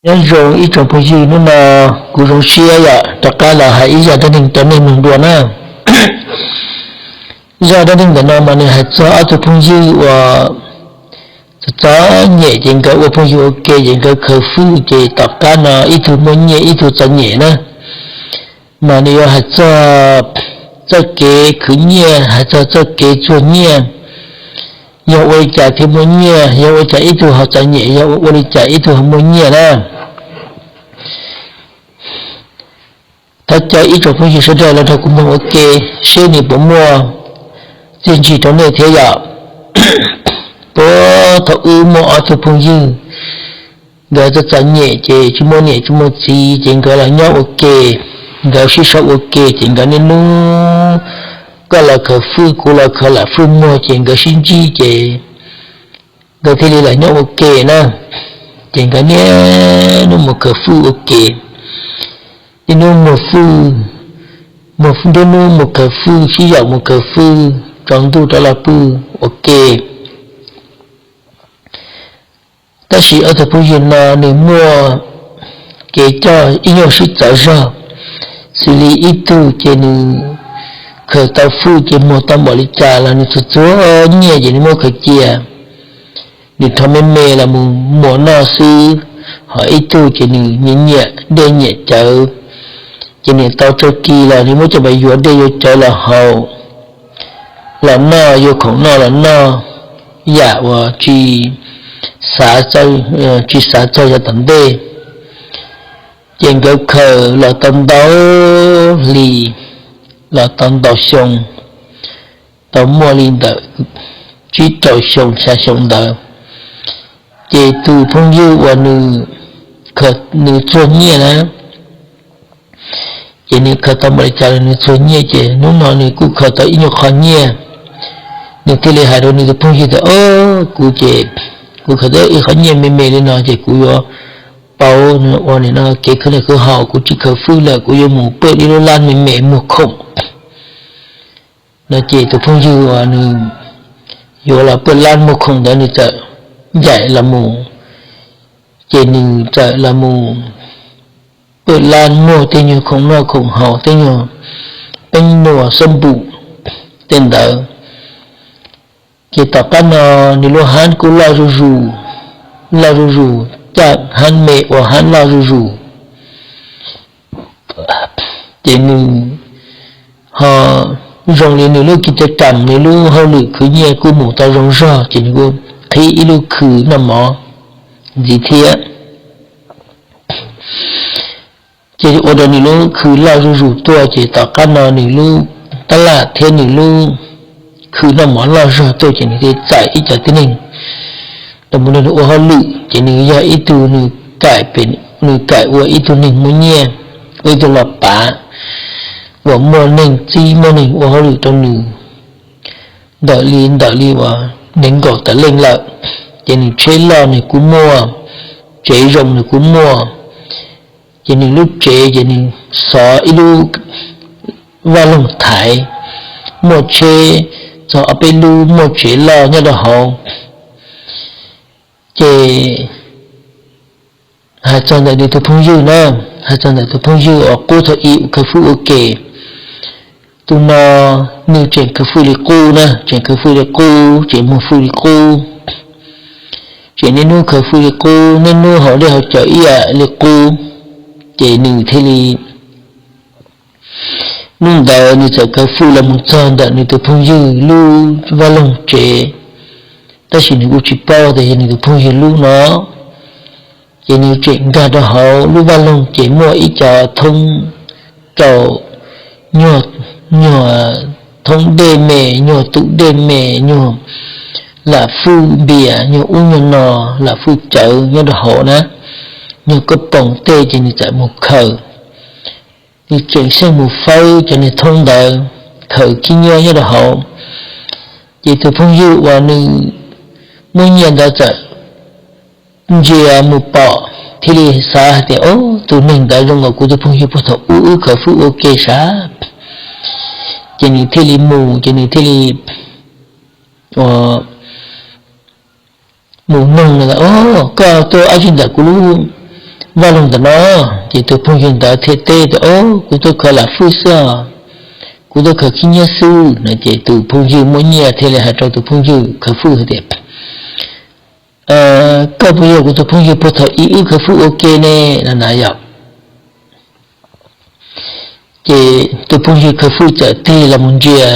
Nyob zoo ib tsoom phooj ywg, hnub no kuv zoo siab yom rov qab los hais ib zaj dab neeg rau nej mloog dua na. Zaj dab neeg ntawm no mas nws hais txog ob tug phooj ywg uas txom txom nyem ces nkawd ua phooj ywg ua ke ces nkawd khaws fwj ces tom qab no ib tug muaj nyiaj ib tug txom nyem na. Mas nws yuav hais txog txoj kev khwv nyiaj, hais txog txoj kev txuag nyiaj, yog ua li cas thiaj muaj nyiaj, yog ua li cas ib tug ho txom nyem, yog ua li cas ib tug ho muaj nyiaj na. Thov caw ib tsoom phooj ywg sawv daws los nrog kuv mloog ua ke seb nws puas muaj txiaj ntsig rau nej thiab yom. Puag thaum ub muaj ob tug phooj ywg, nkawd txom txom nyem ces tsis muaj niam tsis muaj txiv ces nkawd los nyob ua ke, nkawd sib sau ua ke ces nkawd niaj hnub koj los khaws fwj kuv los khaws lam fwj muag ces nkawd sib ntsib ces nkawd thiaj li los nyob ua ke na. Ces nkawd niaj hnub mus khaws fwj ua ke, niaj hnub muag fwj, muag fwj, niaj hnub mus khaws fwj, sib yaum mus khaws fwj, tsaus ntuj rov los pw ua ke. Tab sis ob tug phooj ywg no nws muaj kev coj ib nyuag sib txawv zog, xws li ib tug ces nws khaws tau fwj ces muag tau npaum li cas los nws txuag txuag nyiaj ces nws muab khaws cia, nws rho me me los mus muas noj xwb, ho ib tug ces nws nyiam nyiam dej nyiam cawv, ces nws tau txog kis los nws muab coj mus yuav dej yuav cawv los haus, los noj, yuav khoom noj los noj, yam uas tsis xav, tsis xav txog yav tom ntej. Ces nkawd khaws los tau ntau hli, los tau ntau xyoo, tau muaj li ntawm tsib rau xyoo xya xyoo ntawd, ces tus phooj ywg uas nws txuag nyiaj na, ces nws khaws tau npaum li cas los nws txuag nyiaj ces hnub no nws kuj khaws tau ib nyuag qho nyiaj. Nws thiaj li hais rau nws tus phooj ywg tias, Au, kuv ces kuv khaws tau ib qho nyiaj me me li no ces kuv yuav pauv ua nim no kev khwv noj khwv haus, kuv tsis khaws fwj lawm, kuv yuav mus pawj ib lub lab me me muag khoom no. Ces tus phooj ywg uas nws yuav los pawj lab muag khoom ntawd nws txawm ncaim los mus, ces nws txawm los mus pawj lab muag tej nyuag khoom noj khoom haus, tej nyuag peeb nuas xab npum tej ntawd. Ces tom qab no nws lub hab kuj loj zuj zus, loj zuj zus, caj hab me ua hab loj zuj zus. Ces nws ho zoo li nws lub kiv caj kam, nws lub hauj lwm khwv nyiaj kuj mus tau zoo zog ces nws kuj qhib ib lub khw noj mov ntxiv thiab. Ces ua rau nws lub khw loj zuj zus tuaj, ces tom qab no nws lub tab laj thiab nws lub khw noj mov loj zog tuaj ces nws thiaj txais ib co tib neeg los mus nrog nws ua hauj lwm. Ces nws yog ib tug, nws kaim ua ib tug neeg muaj nyiaj, ua ib tug los pav uas muaj neeg txib muaj neeg ua hauj lwm rau nws ntawm li, ntawm li uas nees nkaum tawm leej lawm. Ces nws tsheb loj nws kuj muaj, tsev zoo nws kuj muaj. Ces nws lub tsev ces nws xov ib lub vaj loog thaiv, muaj tsheb txog ob peb lub, muaj tsev loj nyob rau hauv. Ces hais txog ntawm nws tus phooj ywg na, hais txog ntawm tus phooj ywg uas qub thaum ub khaws fwj ua ke, tus no nws tseem khaws fwj li qub na, tseem khaws fwj li qub, tseem muag fwj li qub, tseem niaj hnub khaws fwj li qub, niaj hnub haus dej haus cawv ib yam li qub. Ces nws thiaj li, hnub ntawd nws txawm khaws fwj los mus txog ntawm nws tus phooj ywg lub vaj loog tsev, tab sis nws kuj tsis paub tias yog nws tus phooj ywg lub no. Ces nws tseem nkag rau hauv lub vaj loog ces muaj ib co thoob rau, nyuag, nyuag thoob dej me, nyuag tus dej me, nyuag lam fwj npias, nyuag ub nyuag no, lam fwj cawv nyob rau hauv na, nyuag koj poom tej ces nws txawm mus khaws. Nws tseem xyeej mus fawb cov niag thoob ntawd, khaws khib nyiab nyob rau hauv. Ces tus phooj ywg uas nws muab nyiaj ntawd txawm ntsia mus pom, thiaj li xav hais tias, Au, tus neeg ntawd zoo nkaus kuv tus phooj ywg puag thaum ub wb khaws fwj ua ke sav. Ces nws thiaj li mus, ces nws thiaj li mus nug, Au, koj tuaj dab tsi ntawm kuv lub Vaj loog ntawm no, ces tus phooj ywg ntawd thiaj teb tias, Au, kuv tuaj khaws lam fwj xwb os, kuv tuaj khaws khib nyiab xwb no. Ces tus phooj ywg muaj nyiaj thiaj li hais rau tus phooj ywg khaws fwj hais tias, Koj puas yog kuv tus phooj ywg puag thaum ub wb khaws fwj ua ke ne? No na yom. Ces tus phooj ywg khaws fwj txawm tig los mus ntsia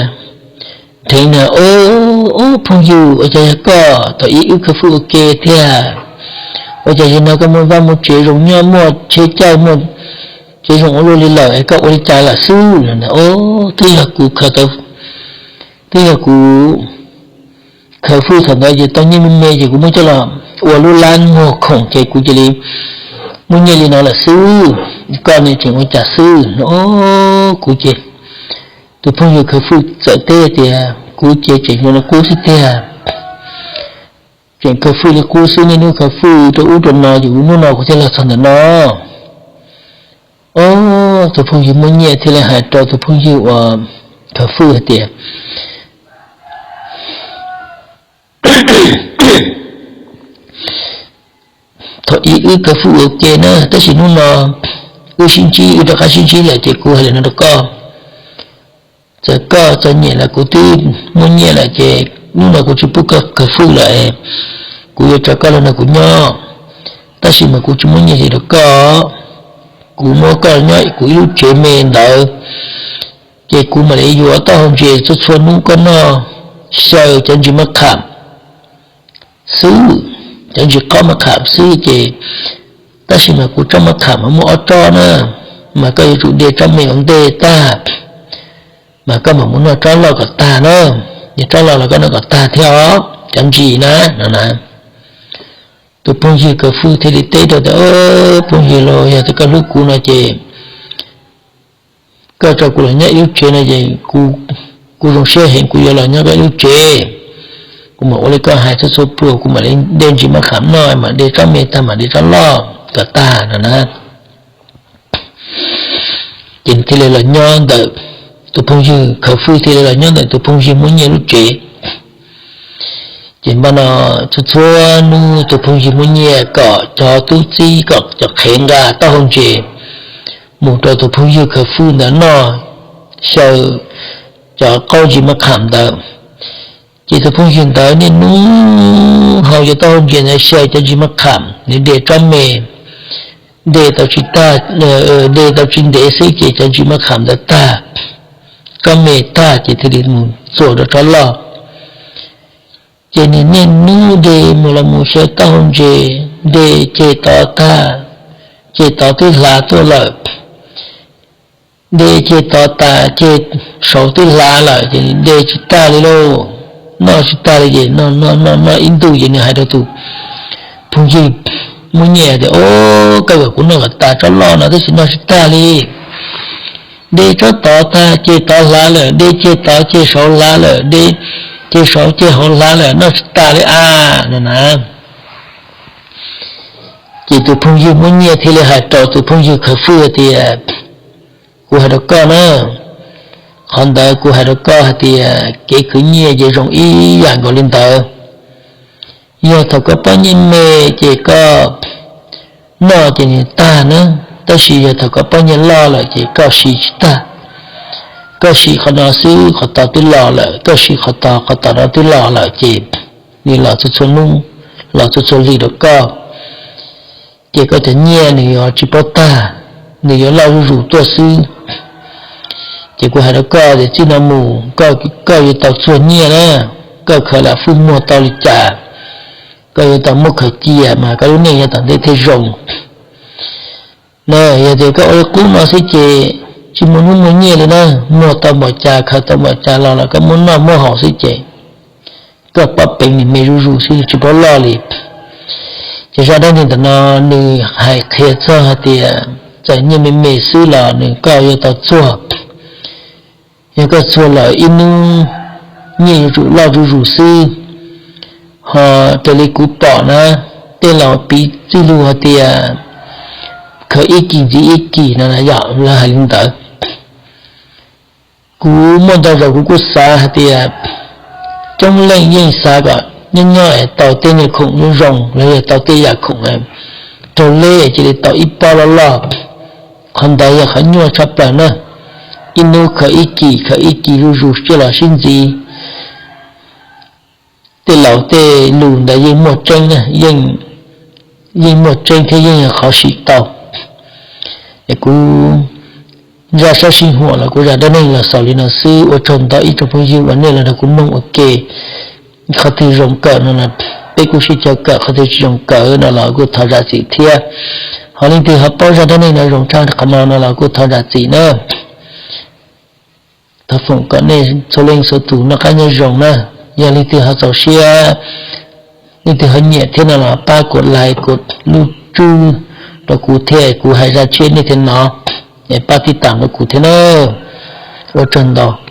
dheev na, Au, phooj ywg, ua cas yog koj? Thaum ub wb khaws fwj ua ke tiag, ua cas yog no koj muaj vaj muaj tsev zoo nyob, muaj tsheb caij, muaj tsev zoo ua luaj li lawm es koj ua li cas lawm xwb? Twb yog kuv khaws, twb yog kuv khaws fwj thaum ntawd ces tau nyiaj me me ces kuv muab coj los ua lub lab muag khoom ces kuv cia li muaj nyiaj li no lawm xwb. Koj ne tseem ua cas xwb no? Kuv ces, tus phooj ywg khaws fwj txawm teb tias, Kuv ces tseem zoo li qub xwb tiag, tseem khaws fwj li qub xwb, niaj hnub khaws fwj rau ub rau no ces hnub no kuv thiaj los txog ntawm no. Au, tus phooj ywg muaj nyiaj thiaj li hais rau tus phooj ywg uas khaws fwj hais tias, Thaum ub wb khaws fwj ua ke na, tab sis hnub no wb sib ntsib, wb rov qab sib ntsib lawm ces kuv hais li no rau koj, txawm koj txom nyem los kuv twb muaj nyiaj lawm ces hnub no kuv tsis pub koj khaws fwj lawm, kuv yuav tso koj los nrog kuv nyob. Tab sis mas kuv tsis muaj nyiaj li rau koj, kuv muab koj nyob kuv ib lub tsev me ntawd, ces kuv mam li yuav taub hau ntses txhua txhua hnub koj noj, xyaw cov ntsis maj kham xwb, cov ntsis qhob maj kham xwb ces, tab sis mas kuv tsob maj kham mas muaj ob tsob na, mas koj yuav tsum de tsob me ua ntej tag, mas koj mam mus noj tsob loj kom tag na, es tsob loj los koj noj kom tag thiab os, cov ntsis na, no na. Tus phooj ywg khaws fwj thiaj li teb rau tias, Phooj ywg, los yog tias koj hlub kuv no ces koj tso kuv los nyob ib lub tsev no ces kuv zoo siab heev, kuv yuav los nyob koj ib lub tsev. Kuv mam ua li koj hais txhua txhua pluag, kuv mam li de ntsis maj kham noj, mam de tsob me tag mam de tsob loj kom tag no na. Ces thiaj li los nyob ntawm, tus phooj ywg khaws fwj thiaj li los nyob ntawm tus phooj ywg muaj nyiaj lub tsev. Ces npaj no txhua txhua hnub tus phooj ywg muaj nyiaj kom cov tub txib, kom cov qhev nqa taub hau ntses mus rau tus phooj ywg khaws fwj ntawd noj, xyaw cov qaub ntsis maj kham ntawd. Ces tus phooj ywg ntawd niaj hnub haus cov taub hau ntses ntawd, xyaw cov ntsis maj kham, nws de tsob me, de tau tsis tag, de tau tsis ntev xwb ces cov ntsis maj kham ntawd tag, tsob me tag ces thiaj li mus txuas rau tsob loj. Ces nws niaj hnub de mus los mus xyaw taub hau ntses, de ceg tod tag, ceg tod twb hlav tuaj lawm, de ceg tod tas ceg saud twb hlav lawm ces de tsis tag li lauj, noj tsis tag li ces noj noj noj ib ntus ces nws hais rau tus phooj ywg muaj nyiaj tias, Au, koj kom kuv noj kom tas tsob loj no tab sis noj tsis tag li. De tsob tod tag ceg tod hlav lawm, de ceg tod ceg saud hlav lawm, de ceg saud ceg hauv hlav lawm, noj tsis tas li a, no na. Ces tus phooj ywg muaj nyiaj thiaj li hais rau tus phooj ywg khaws fwj hais tias, Kuv hais rau koj na, qhov ntawd kuv hais rau koj hais tias kev khwv nyiaj ces zoo ib yam nkaus li ntawd. Yog thaum koj pob nyiaj me ces koj noj ces nws tag na, tab sis yog thaum koj pob nyiaj loj lawm ces koj siv tsis tag. Koj siv qhov no xwb qhov tod twb los lawm, koj siv qhov tod qhov tod no twb los lawm ces nws los txhua txhua hnub, los txhua txhua hli rau koj. Ces koj cov nyiaj nws yuav tsis paub tag, nws yuav loj zuj zus tuaj xwb. Ces kuv hais rau koj tias txij no mus koj yuav tau txuag nyiaj na, koj khaws lam fwj muag tau li cas, koj yuav tau muab khaws cia mas koj lub neej yav tom ntej thiaj zoo. Na, yog tias koj ua li qub no xwb ces tsis muaj hnub muaj nyiaj li na, muag tau npaum cas khaws tau npaum cas los los koj muab noj muab haus xwb ces koj pob peev nws me zuj zus xwb tsis paub loj li. Ces zaj dab neeg ntawm no nws hais qhia txog hais tias txawm nyiaj me me xwb los nws koj yuav tau txuag. Yog koj txuag lawm ib hnub nyiaj yuav tsum loj zuj zus xwb. Ho raws li kuv pom na, tej laus piv txwj lug hais tias khaws ib kis ntxiv ib kis no yom, lawv hais li ntawd. Kuv muaj ntau zaus kuv kuj xav hais tias coob leej yeej xav kom nyob nyob tau tej niag khoom zoo zoo los yog tau tej yam khoom raug leb cia li tau ib pob loj loj. Qhov ntawd yog qhov nyuaj tshaj plaws na. Ib hnub khaws ib kis, khaws ib kis zuj zus coj los sib ntxiv. Tej laus tej lus ntawd yeej muaj tseeb, yeej muaj tseeb thiab yeej yog qhov sim tau. Es kuv zaj sab sij huam los kuv zaj dab neeg los xaus li no xwb. Ua tsaug ntau ib tsoom phooj ywg uas nej los nrog kuv mloog ua ke. Qhov twg zoo kawm no los peb kuj sib caw kawm, qhov twg tsis zoo kawm no los kuj thov zam txim thiab. Ho leej twg ho paub zaj dab neeg no zoo tshaj qhov no no los kuj thov zam txim na. Thov foom kom nej txhua leej txhua tus noj qab nyob zoo na. Yog leej twg ho txaus siab, leej twg ho nyiam thiab no los pab kuv like, kuv lub tswb rau kuv thiab, kuv hais zaj tshiab nej thiaj hnov, es pab tib tam rau kuv thiab na. Ua tsaug ntau.